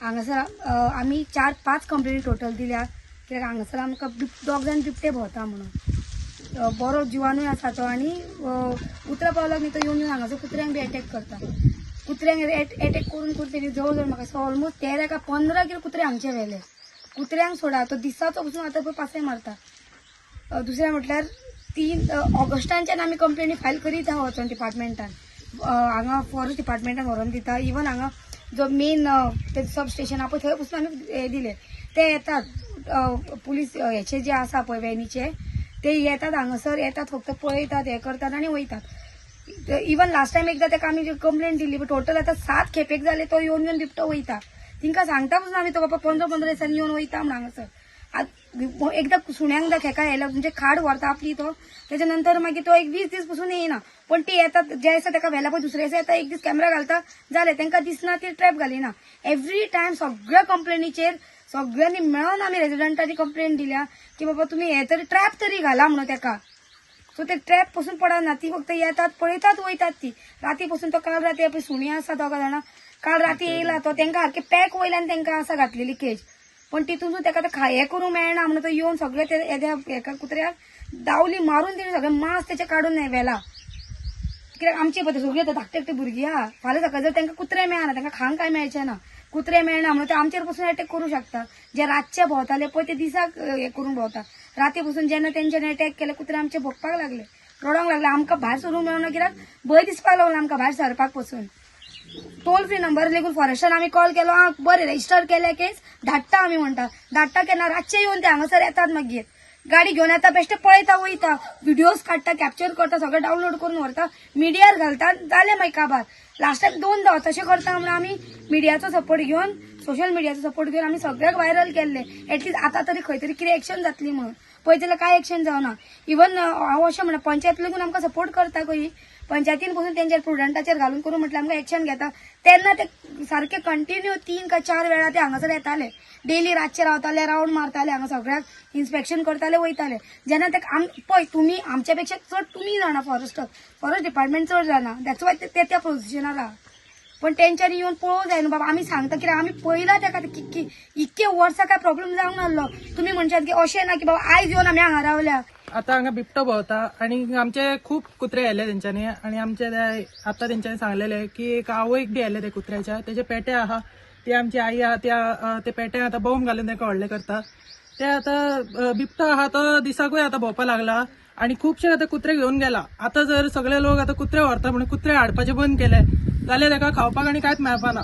हांगासर आमी चार पांच कंप्लेनी टोटल दिल्या, कित्याक हांगासर आमकां दोग जाण बिबटे भोंवता म्हणून. बरो जिवानूय आसा तो आनी उतरा पावलाक न्ही, तो येवन येवन हांगासर कुत्र्यांक बी एटॅक करता. कुत्र्यांक एटॅक करून करून तेणी जवळ जवळ म्हाका ऑलमोस्ट 13 काय 15 किलो कुत्रे हांगचे व्हेले. कुत्र्यांक सोडा, तो दिसाचो पसून आतां पळय पासय मारता. दुसरें म्हटल्यार 3 ऑगस्टांच्यान आमी कंप्लेनी फायल करीत आहा वचोन डिपार्टमेंटान, हांगा फॉरेस्ट डिपार्टमेंटान व्हरोन दिता. इवन हांगा जो मेन ते सब स्टेशन आहा पळय, थंय पसून आमी हे दिले. ते येतात, पुलीस हेचे जे आसा पळय वेनीचे, ते येतात हांगासर, येतात फक्त पळयतात, हे करतात आनी वयतात. इवन लास्ट टायम एकदां ताका आमी कंप्लेन दिली, टोटल आतां 7 खेपेक जाले तो येवन येवन बिबटो वयता. तिंका सांगता पसून आमी, तो बाबा 15 15 दिसांनी येवन वयता म्हण हांगासर. आतां एकदां सुण्यांक जर खेका येयला म्हणजे खाड व्हरता आपली तो, तेच्या नंतर मागीर तो एक 20 दीस पसून येयना. पण ती येतात, ज्या दिसा ताका व्हेला पळय दुसऱ्या दिसा येता, एक दीस कॅमेरा घालता, जालें, तांकां दिसना, ती ट्रॅप घालिना. एवरी टायम सगळ्या कंप्लेनीचेर सगळ्यांनी मेळोन आमी रेजिडंटांनी कंप्लेन दिल्या की बाबा तुमी हे तरी ट्रॅप तरी घाला म्हणून ताका. सो ते ट्रॅप पसून पडना, ती फक्त येतात, पळयतात, वयतात. ती राती पसून तो काल राती पळय सुणी आसा दोगां जाणां, काल राती येयला तो, तांकां सारकें पॅक वयल्यान तांकां आसा घातलेली केज, पण तितून ताका ते हे करूंक मेळना म्हणून तो येवन सगळे ते येद्या हेका कुत्र्याक दावली मारून तेणी सगळें मांस तेचें काडून व्हेला. कित्याक आमचे पळय सगळीं आतां धाकटे धाकटे भुरगीं आहा, फाल्यां सकाळी जर तांकां कुत्रे मेळना, तांकां खांक काय मेळचें ना, कुत्रे मेळना म्हणून ते आमचेर पसून एटॅक करूं शकता. जे रातचे भोंवताले पळय ते दिसाक हे करूंक भोंवता. राती पसून जेन्ना तेंच्यानी एटॅक केले, कुत्रे आमचे भोंकपाक लागले, रडोंक लागले. आमकां भायर सरूंक मेळना, कित्याक भंय दिसपाक लागलो आमकां भायर सरपाक पसून. टोल फ्री नंबर लेगून फॉरेस्टान आमी कॉल केलो, आं बरें रजिस्टर केल्या केस, धाडटा आमी म्हणटा. धाडटा केन्ना? रातचे येवन ते हांगासर येतात, मागीर गाडी घेवन येता, बेश्टे पळयता वयता, व्हिडियोज काडटा, कॅप्चर करता, सगळें डावनलोड करून व्हरता, मिडियार घालता, जालें मागीर काबार. लास्ट टायम दोनदा तशें करता म्हणून आमी मिडियाचो सपोर्ट घेवन, सोशल मिडियाचो सपोर्ट घेवन आमी सगळ्याक व्हायरल केल्ले, एटलीस्ट आतां तरी खंय तरी कितें एक्शन जातली म्हणून. पळयत जाल्यार कांय एक्शन जावना. इवन हांव अशें म्हणा, पंचायत लेगून आमकां सपोर्ट करता खंय, पंचायतीन पसून तेंचेर प्रुडंटाचेर घालून करून म्हटल्यार आमकां एक्शन घेता. तेन्ना ते सारके कंटिन्यू 3 काय 4 वेळा ते हांगासर येताले, डेली रातचे रावताले, रावंड मारताले, हांगा सगळ्याक इन्स्पेक्शन करताले, वयताले. जेन्ना ते पळय तुमी आमच्या पेक्षा चड तुमी जाणा, फॉरेस्ट डिपार्टमेंट चड जाणा, that's why ते त्या पोजिशनार आहा. पण तेंच्यांनी येवन पळोवंक जाय न्हू बाबा, आमी सांगता कित्याक आमी पळयला तेका की इतके वर्सां काय प्रॉब्लेम जावंक नासलो. तुमी म्हणशात की अशें ना की बाबा आयज येवन आमी हांगा रावल्या. आता हांगा बिबटो भोंवता आणि आमचे खूप कुत्रे आयले तेंच्यांनी आणि आमचे आता तेंच्यांनी सांगलेले की एक आवयक बी आयले ते कुत्र्याच्या, तेजे पेटे आहा, ती आमची आई आहा, त्या ते पेटे आतां बॉम्ब घालून तेका व्हडले करता. ते आतां बिबटो आहा तो दिसाकूय आतां भोंवपाक लागला आणि खुबशे आतां कुत्रे घेवन गेला. आतां जर सगळे लोक आतां कुत्रे व्हरता म्हणून कुत्रे हाडपाचे बंद केले जाल्यार तेका खावपाक आनी कांयच मेळपाना.